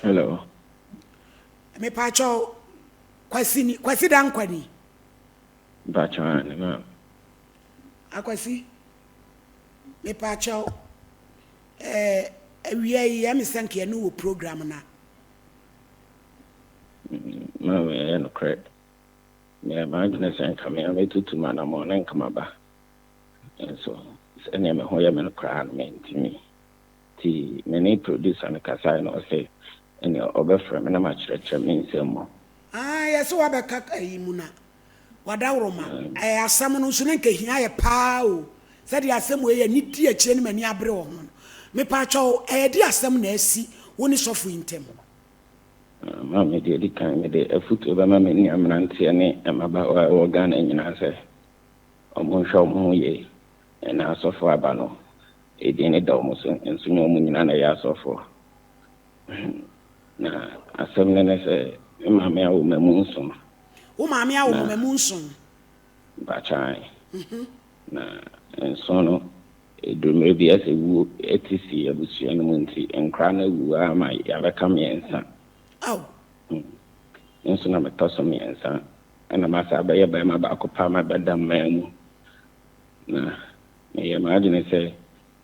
Hello. Mepaakyɛw, Kwasi ni, Kwasi Dankwa ni. Mpakyɛw aane maame. Akwasi, mepaakyɛw, ɛɛ awia yi ɛmi sɛ nka yɛne wɔ program na. Maame ɛyɛ nokorɛ. Meyɛ m'adwene sɛ nka me ara mɛtutu m'anammɔn na nka maba. Nso sɛdeɛ me ho yɛ me no koraa no mentumi. Nti me ne producer no kasae na ɔse ɛneɛ ɔbɛfrɛ me na makyerɛkyerɛ me nsɛm mu. Aah yɛse wabɛka ayi mu na wadaworoma ɛɛ asɛm no nso na nka ehia yɛ paa o sɛdeɛ asɛm wei ani di akyire ne m'ani abere wɔ ho no mepaakyɛw ɛyɛ de asɛm na asi wo ne sɔfo yi ntɛm. Maame deɛ ɛdi kan mede afutuo bɛma me nua mmeranteɛ ne mmabaawa a ɛwɔ Ghana nyinaa sɛ wɔnhwɛ wɔn ho yie na asɔfo aba no edin no da wɔn so nso nyɛ wɔn nyinaa na ɛyɛ asɔfoɔ. Na asɛm no ne sɛ me maame awo mmamu nson. Wo maame awo mmamu nson? Mpakyɛw. Na nson no, ɛduru mmerɛ bi a sɛ wuo te si abusua no mu nti, nkwadaa no awu ara ma yɛabɛka mmiɛnsa. Ao! Me nso na metɔ so mmiɛnsa, ɛna masan abɛyɛ barima baako pɛ a mabɛda mmaa mu. Na meyɛɛ m'adwene sɛ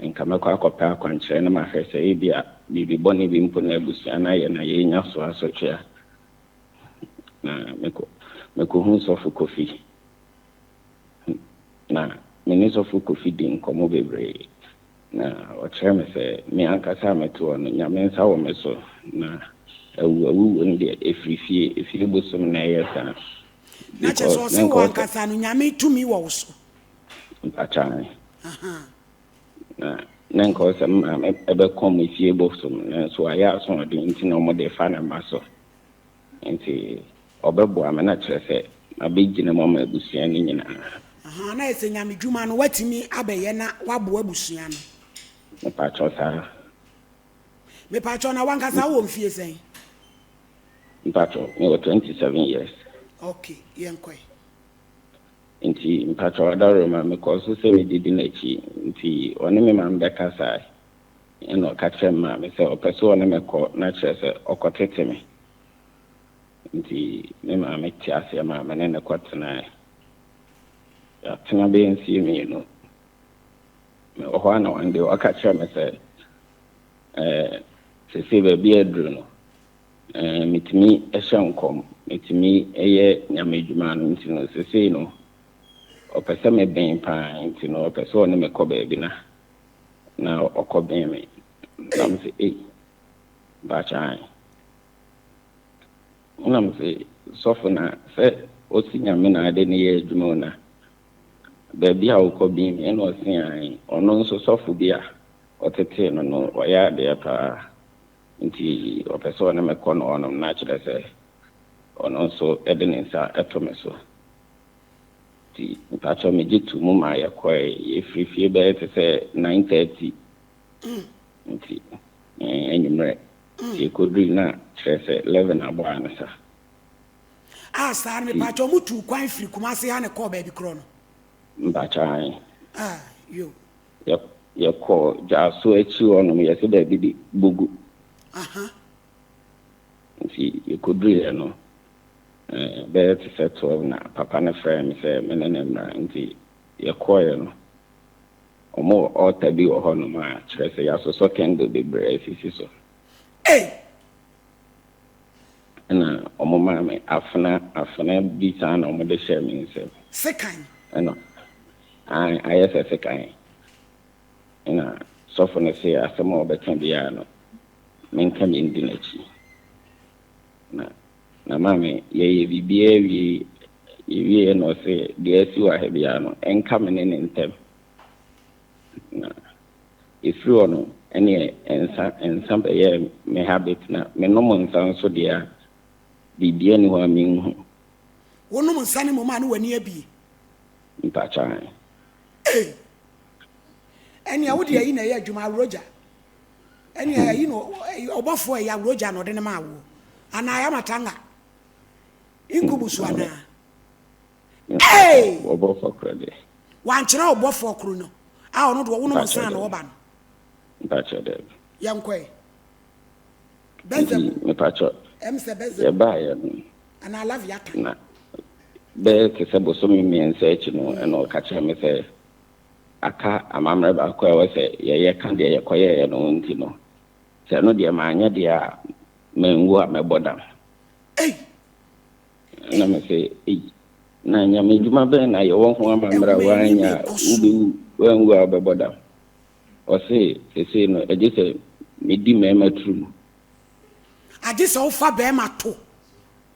nka mɛkɔ akɔpɛ akwankyerɛ na mahwɛ sɛ ebia biribi bɔne bi mpo na abusua no ayɛ na yɛrenya so asotwe a. Na mekɔ mekɔhuu Sɔfo Kofi. Na me ne Sɔfo Kofi dii nkɔmmɔ bebree. Na ɔkyerɛɛ me sɛ me ankasa a mete hɔ no, Nyame nsa wɔ me so. Na awu awuwuo no deɛ, ɛfiri fie, efie bosom na ɛyɛ saa. Na kyerɛ sɛ Because na ɔse nka wo ɔsɛ. ankasa no Nyame tumi wɔ wo so. Mpakyɛw. Ahaa. Na na nka ɔsɛ me maame bɛkɔ me fie bosom nanso wayɛ asoɔden nti na wɔde fa ne mma so. Nti ɔbɛboa me na kyerɛ sɛ mabɛgyina mu ama abusua no nyinaa. Ahaa, na ayɛ sɛ Nyame dwuma no woatumi abɛyɛ na woaboa abusua no. Mepakyɛw saa. Mepakyɛw na wankasa wowɔ mfie sɛn? Mpakyɛw, mewɔ 27 years. Ok, yɛnkɔe. Nti mpakyɛw adaworoma mekɔɔ so sɛ medidi n'akyi nti ɔne me maame bɛkasae ɛna ɔka kyerɛɛ me maame sɛ ɔpɛ sɛ ɔne me kɔ na kyerɛ sɛ ɔkɔtete me nti me maame te aseɛ maa me ne no kɔtenae. Yɛatena bɛyɛ mfeɛ mmienu. Mewɔ hɔ a na one day ɔka kyerɛɛ me sɛ ɛɛ seesei baabi a aduru no Ɛɛ, metumi hyɛ nkɔm, metumi yɛ Nyame adwuma no nti no, sesei no, ɔpɛ sɛ meben paa nti no, ɔpɛ sɛ ɔne me kɔ baabi na na ɔkɔben me. Na me se, ei, mpakyɛ ae. Na me se, sɔfo na sɛ ɔsi Nyame na ade ne yɛ adwuma o na baabi a wokɔ ben me, ɛna ɔse ae, ɔno nso sɔfo bi a ɔtetee no no, ɔyɛ adeɛ paa. Nti ɔpɛ sɛ ɔne me kɔ no hɔnom na kyerɛ sɛ ɔno nso de ne nsa to me so. Nti mpakyɛw megye to mu ma yɛkɔe. Yɛfiri fie bɛyɛ te sɛ 9:30 nti anwummerɛ. Nti yɛkɔdurui na kyerɛ sɛ 11 abɔ ansa. Ah saa no Nti. mepakyɛw mo tuu kwan firi Kumasi ha na ɛkɔɔ baabi korɔ no? Mpakyɛw ae. Ah yo. Yɛ yɛkɔɔ Dwaso akyi hɔ nom, yɛse baabi de Bogu. Aha. Nti yɛkɔduruiɛ no, eh, bɛyɛ te sɛ 12 na papa no frɛɛ me sɛ me ne no mmra. Nti yɛkɔeɛ no, wɔwɔ altar bi wɔ hɔnom a kyerɛ sɛ yɛasosɔ candle bebree asisi so. Ei! Ɛna wɔmaa me afena, afena bi saa na wɔde hyɛɛ me nsam. Sekan. Ɛna Aane, ayɛ sɛ sekan. Ɛna sɔfo no see asɛm a ɔbɛka biara no, menka bi ndi n'akyi. Na na maame, yɛyɛ biribiara wiei, yɛwieɛ na ɔse deɛ asi wɔ ha biara no, ɛnka me ne ne ntam. Na ɛfiri hɔ no, ɛneɛ nsa, nsa bɛyɛɛ me habit, na menom nsa nso deɛ a, biribiara nni hɔ a menhu. Wonom nsa no mmom a ne w'ani abue? Mpakyɛw. Ei! Ɛnea wode ayi na ɛyɛ adwuma, Roger. Ɛnea ayi na ɔbɔfoɔ ɛya Roger na ɔde no maa woɔ. Anaa Yamatanga. Inkubusu anaa. Ei! Ɔbɔfoɔ koro deɛ. Wankyerɛ ɔbɔfoɔ koro no a ɔno deɛ ɔwonom nsa na ɔba no. Mpakyɛw daabi. Yɛnkɔe. Nti Beelzebul. mepakyɛ Ɛm sɛ Beelzebul yɛbaeɛ no anaa Leviathan. na bɛyɛ te sɛ bosome mmiɛnsa akyi no ɛna ɔka kyerɛ me sɛ aka amammerɛ baako a ɛwɔ sɛ yɛyɛ ka deɛ yɛkɔyɛeɛ no ho nti no, sɛ ɛno deɛ manyɛ deɛ a manwu a mɛbɔ dam. Ei! Ɛna me sɛ ei, na Nyame adwuma bɛn na yɛwɔ ho amammerɛ a Ɛwɔ m'anim woanyɛ a rekɔ so. wobɛwu, woanwu a wobɛbɔ dam? Ɔse seesei no ɛgye sɛ medi mmarima tiri mu. Agye sɛ wofa barima to.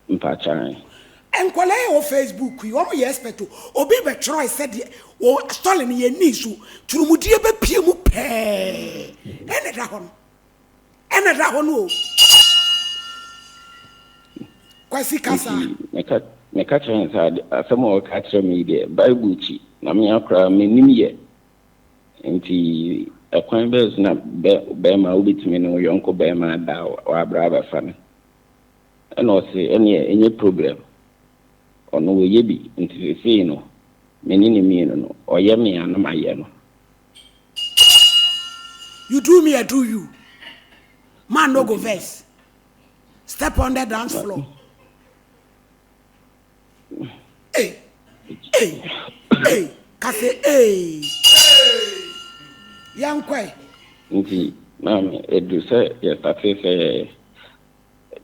Mpakyɛw. Nkwadaa yi a ɛwɔ Facebook yi, wɔn yɛ expert o. Obi bɛtwerɛe sɛdeɛ wɔ story no yɛn nii so, turumudie bɛpie mu pɛɛ. Ɛna ɛda hɔ no. Ɛna ɛda hɔ no o. Kwasi kasa. Nti meka meka kyerɛ no sɛ ade asɛm a ɔka kyerɛ me yi deɛ Bible kyi na me ara koraa mennim yɛ. Nti ɛkwan bɛn so na bɛ bɛrima wobɛtumi ne wo yɔnko bɛrima ada a w'abrɛ abɛfa no? Ɛna ɔse ɛneɛ ɛnyɛ problem ɔno ɔyɛ bi nti sesei no me ne no mmienu no ɔyɛ me a na mayɛ no. You do me I do you man no go Nti vex step on the dance ma floor Ei ei ei ka sɛ ei Yɛnkɔ ɛ. Nti maame ɛduru sɛ yɛ startee sɛ yɛyɛ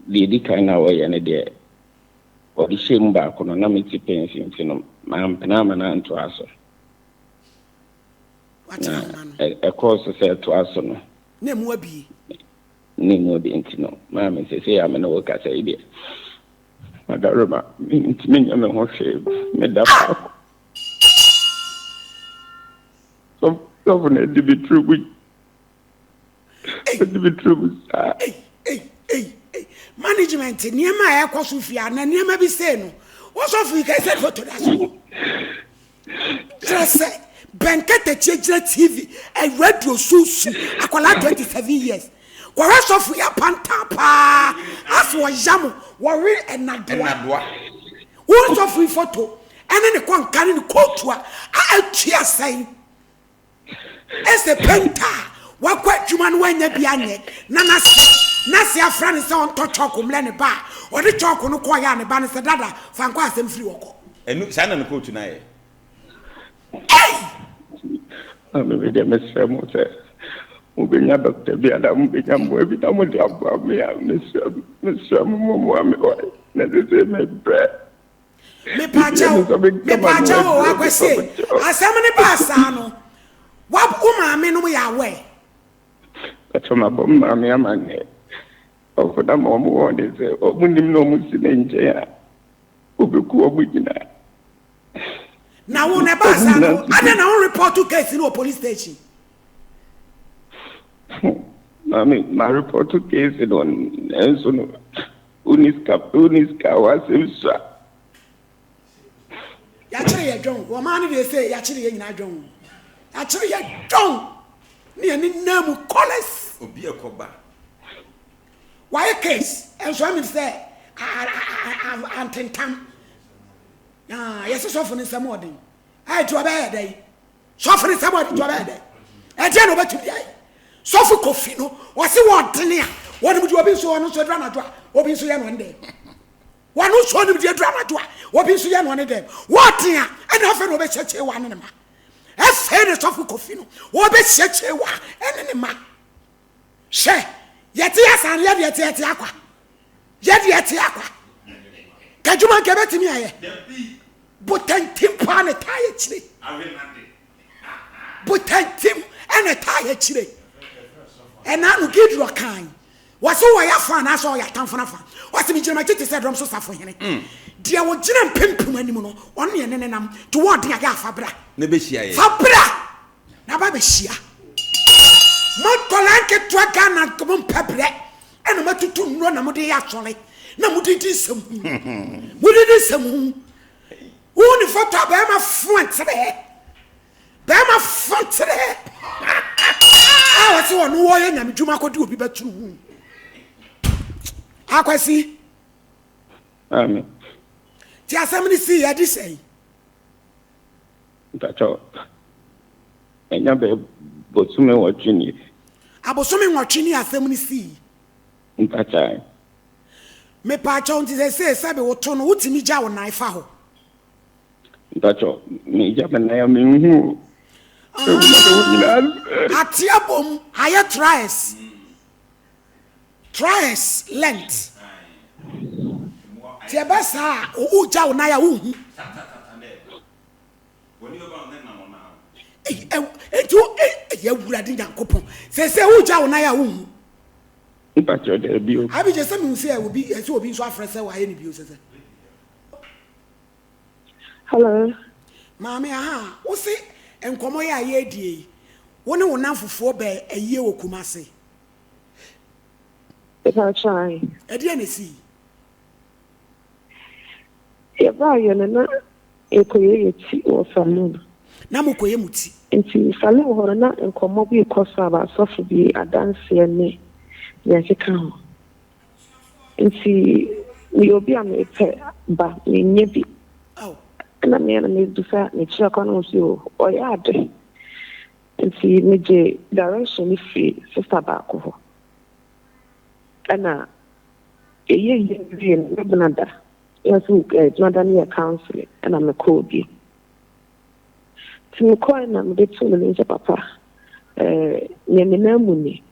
Deɛ ɛdi kan na wɔyɛ no deɛ, wɔde hyɛɛ mu baako no, na me ti pɛ nsi nti no, mampene amma no antoa so. Wakyerɛ Na ahoma no. ɛkɔɔ so sɛ ɛtoa so no. Na emu abue. Na emu abue nti no, maame seesei a me ne wo rekasa yi deɛ, Madaroma, mentumi nyɛ me ho hwee, meda Ah! faako. Sɔfo na adi me tiri mu Ɔdi me tiri mu saa. Ei, ei, ei, ei. Management nneɛma a ɛkɔ so fie a na nneɛma bi sei no. Wɔsɔfo yi ka sɛ foto da so. Kyerɛ sɛ Ben Katakyie gyina TV, eh, radio so su akwadaa 27 years. Kɔhwɛ sɔfo yi apantan paa asɛ ɔyam wɔwe ɛnadoa. Ɛnadoa. Wo sɔfo yi foto ɛne ne kɔnka ne ne kootu a atua sɛn. Ɛsɛ pɛnta a wakɔ adwuma no wanya bi anyɛ na n'ase n'ase afra no sɛ ɔntɔ chalk mmrɛ ne ba a ɔde chalk no kɔeɛ a ne ba no sɛ dada fa nkɔ asɛm firi hɔ kɔ. Ɛnu saa na ne kootu no ayɛ. Ei! Maame me deɛ mesrɛ mo sɛ mobɛnya dɔkta bi anaa mobɛnya mmoa bi na mode aboa me a mesrɛ mo mesrɛ mo mommoa me wae na sesei mebrɛ. Mepaakyɛw, mepaakyɛw o, Akwasi, asɛm no baa saa no, wa wo maame nom yɛ aware? Pakyɛ mabɔ me maame amanneɛ. Ɔfo na ma ɔmo wɔ ne sɛ ɔmo nim na ɔmo si ne nkyɛn a, obeku ɔmo nyinaa. Na wo na ɛbaa saa no, adɛn na wo report case no wɔ police station? Maame, ma report case no, nanso no, Wonni sika wonni sika w'asɛm sua. Yɛakyere yɛ dwɔn wɔ ɔman no deɛ sɛ yɛakyere yɛ nyinaa dwɔn yɛakyere yɛ dwɔn ne yɛne nan mu kɔlɛs. Obi ɛkɔba. Wayɛ case nso ɛmi sɛ antentam yɛsɛ sɔfo ne nsɛm ɔden ɛti ɔbɛyɛ dɛ yi. Sɔfo no sɛ bɔde nti ɔbɛyɛ dɛ? Ɛdeɛ na ɔbɛtumi de ayɛ? Sɔfo Kofi no, ɔse wɔdene a, wɔnim deɛ obi nso ɔno nso aduru anadwo a, obi nso yɛ no ɔne dɛm. Wɔno nso ɔnim deɛ aduru anadwo a, obi nso yɛ no ɔne dɛm. Wɔden a, ɛna afei na ɔbɛhyia kyewa ne ne ma. Afei na sɔfo Kofi no, ɔbɛhyia kyewa ɛne ne ma. Hwɛ, yɛte asaa no, yɛde ɛte ɛte akwa. Yɛde ɛte akwa. Kadwuma nka ɛbɛtumi ayɛ. Botantim paa na ɛtaa yɛ kyire. Botantim na ɛtaa yɛ kyire. Ɛna no Gideon kan. Wɔse wɔyɛ afa anaasɛ ɔyɛ atamfo no afa. Wɔse megyina m'akyi te sɛ dɔm so safohene. Mm. Deɛ ɔgyina mpempem anim no, ɔno ne ɛne ne nam. Nti wɔɔden ayɛ afa bra. Ne bɛhyia yɛ. Fa bra na ba bɛhyia. Mo nkɔlaa nketewa Ghana mo mpɛ brɛ ɛna moatutu nnuro na mode yɛ asɔre na mode di nsɛm hu. Mode di nsɛm hu. Wo ne foto a bɛrima fo nkyerɛ. Bɛrima fo nkyerɛ. A wɔse wɔno wɔyɛ nyame dwuma kɔde obi bɛturu hu. Akwasi. Amen. Ti asɛm no sii yɛde sɛn? Mpakyɛw, ɛnya bɛyɛ bosome nwɔtwe nie. Abosome nwɔtwe ni asɛm no sii. Mpakyɛw. Mepaakyɛw nti sɛsei sɛbe wo to no wotumi gya wo nan fa hɔ? Mpakyɛw megya me nan a menhu o. Ewu na me ho nyinaa. Ate abom ayɛ trials. Trials length. Nti ɛbɛ saa a wogya wo nan a wonhu. Nti ɛyɛ awurade Nyankopɔn. Sɛsɛ wogya wo nan a wonhu. Mpakyɛw daabi o. Abigye sɛ mehu sɛ obi ɛsɛ obi nso afrɛ sɛ wayɛ ne bio sɛsɛ. Hello. Maame aha wo se nkɔmɔ yɛ a yɛredie yi wo ne wo namfofoɔ bɛɛ ayie wɔ Kumase. Mepakyɛw ae. Ɛdeɛn na esii? Yɛbaeɛ no na yɛkɔyɛ yɛ ti wɔ saloon. Na mokɔyɛ mo ti? Nti saloon hɔ no na nkɔmmɔ bi rekɔ so aba asɔfo bi adanseɛ ne deɛ ɛkeka ho. Nti meyɛ obi a mepɛ ba mennya bi. Ɛna me ara na mebisa mekyerɛ kwan na ɔse o ɔyɛ ade. Nti megye direction no firi sister baako hɔ. Ɛna yɛyɛ yie wie no me benada na so benada no yɛ counseling ɛna mekɔɔ bi. Nti mekɔɛ na mede too n'anim sɛ papa ɛɛ nea me nan mu ni.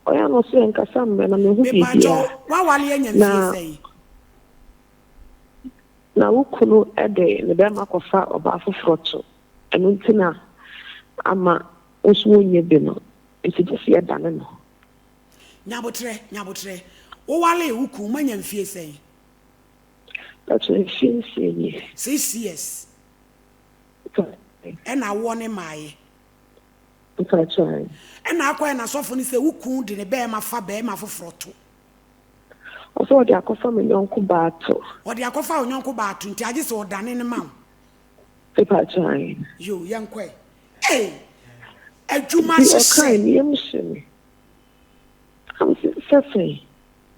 Ɔyɛ a na ɔse ɛnkasa mmerɛ na mehu biribiara. W'awale anya mfie sɛn? Na wo kunu de ne bɛrima kɔfa ɔbaa foforɔ to ɛno nti na ama wo nso wonnya bi no nti gye sɛ yɛdane no. Nyabotrɛ, nyabotrɛ. Wowalee wo kunu moanya mfie sɛn? Pakyɛ mfie nsia nie. 6 years. Ɛna awoɔ ne mmaeɛ. Mpakyɛw. Ɛna akɔyɛ n'asɔfo no sɛ wo kun de ne bɛɛma fa bɛɛma foforɔ to. Ɔsɛ ɔde akɔfa me yɔnko baa to. Ɔde akɔfa wo yɔnko baa to nti agye sɛ ɔdane no ma wo. Mpakyɛw. Yoo yɛnkɔ ɛ. Ei! Adwuma Nti ɔkae hyehyɛ. ne yam hye me. Na mese sɛ sɛn?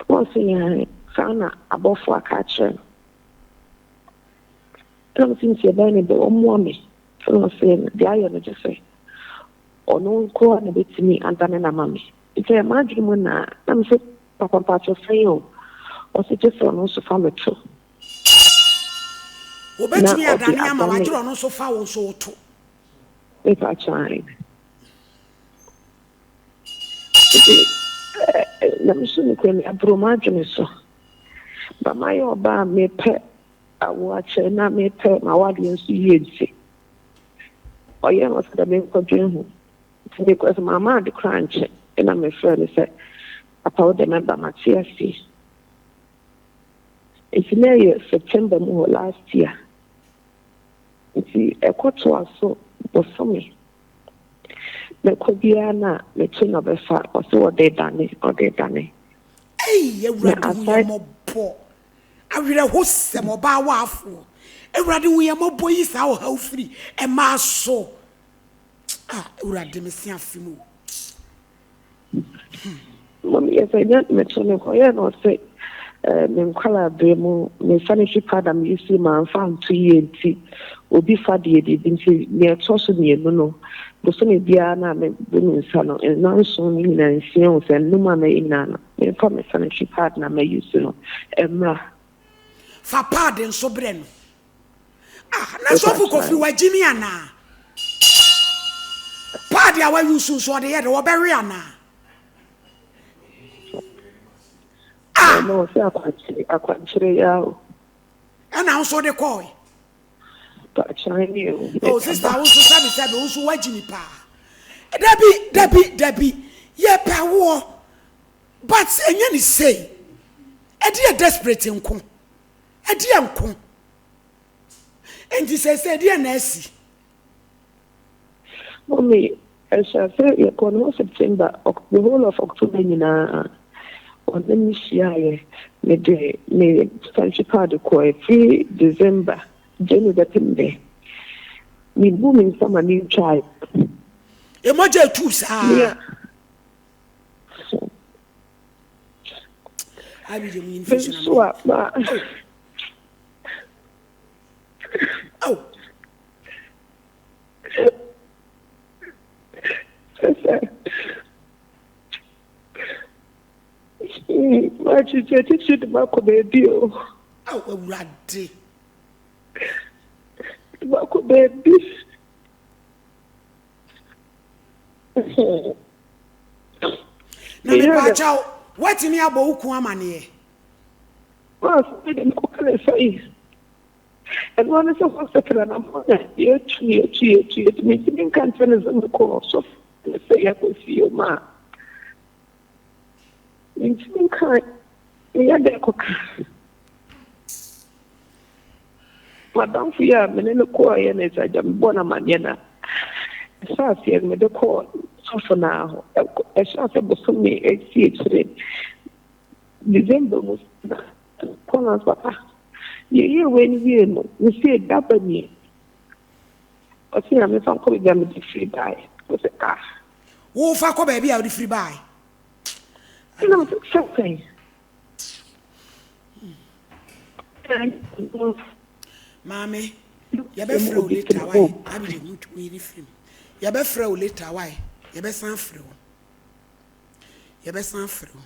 Na ɔse aane saa na abɔfoɔ aka akyerɛ no. Ɛna mese nti ɛbɛyɛ ne dɛ ɔmmoa me. Ɛna ɔse deɛ ayɛ no gye sɛ ɔno nko ara na bɛtumi adane no ama me. Nti ɛyɛ m'adwene mu naa na mese papa mpakyɛ sɛn o? Ɔse gye sɛ ɔno nso fa me to. Na Obetumi ɔde adane ama wo adane. agye ɔno nso fa wo nso wo to. Mepakyɛ ae. Nti na me so nokorɛ ni aboro m'adwene so. Ba mayɛ ɔbaa a mepɛ awo akyɛ na mepɛ m'awadeɛ nso yie nti, ɔyɛɛ me sɛ dɛ menkɔdwen ho. Nti mekɔɛ sɛ mamma ade koraa ankyɛ ɛna mefrɛɛ no sɛ, Papa wo deɛ mɛba mate aseɛ. Nti na ɛyɛ September mu hɔ last year. Nti ɛkɔtoa so bosome. Mɛkɔ biara na meto na ɔbɛfa, ɔse ɔde dane, ɔde dane. Ei Na Awurade hu yɛn aside mmɔbɔ. Awerɛhosɛm, ɔbaa waafoɔ. Awurade hu yɛn mmɔbɔ yi saa ɔhaw firi mmaa so. Ah, Awurade me se afe mu. Hmm. Mami yɛ sɛ nyɛ meto no kɔyɛ na ɔse eh, me nkwalaa bere mu me sanitary pad a me use ma nfa nto yie nti obi fa deɛ biribi nti nea ɛtɔ so mmienu no bosome biara na me bu me nsa no nnanson no nyinaa nsia o sɛ nnum a mɛyɛ nyinaa no Memfa me sanitary pad na ma use no ɛmmra. Fa pad nso brɛ no. Ah, na sɔfo Kofi wagyimi anaa? Pad a wa use nso ɔde yɛ dɛ wɔbɛwe anaa? Ah! Ɛna ɔsɛ akwankyere akwankyere ya o. Ɛna nso de kɔɔ. Oh sister wo nso sɛbi sɛbi wo nso wagyimi paa. Dabi dabi dabi yɛpɛ awoɔ but ɛnyɛ ne sei. Ɛde yɛ desperate nko. Ɛde yɛ nko. Nti sɛsɛ ɛdeɛ na asi. Mummy, ɛhyɛ ase yɛkɔɔ no hɔ September, the whole of October nyinaa ɔne me hyiaeɛ. Mede me sanitary pad kɔɛ firi December, January bɛpem nnɛ. Mebu me nsa ma mentwae. Emogya etu saa. Me nso a ma. Oh. Sɛ sɛ. Akyirikyiri akyirikyiri de makɔ baabi o. Ao Awurade. De makɔ baabi. Na mepaakyɛw, woatumi abɔ wo kun amaneɛ? Maas, me de mekɔka ne sɛ yi. Ɛno ara ne sɛ hospital a na mo na yɛtu yɛtu yɛtu yɛtu mentumi nka nkyerɛ no sɛ mekɔ sɔfo ne sɛ yɛakɔ fie ma a mentumi nka meyɛ dɛ kɔka madamfo yi a mene no kɔɔeɛ no sɛ agya mebɔɔ no amanneɛ no a ɛhyɛ aseɛ no mede kɔɔ sɔfo no ara hɔ ɛhyɛ aseɛ bosome ɛsi akyire December mu na kɔ no papa yɛyɛ wei no wie no mesi da ba nie ɔse na mefa nkɔ baabi a mede firi baeɛ ɔsɛ ah Wofa kɔ baabi a wode firi baeɛ. Ɛna mesɛ sɛ sɛn. Maame, yɛbɛfrɛ wo later why? Abigye mute wo yere firi mu. Yɛbɛfrɛ wo later why? Yɛbɛsan afrɛ wo. Yɛbɛsan afrɛ wo.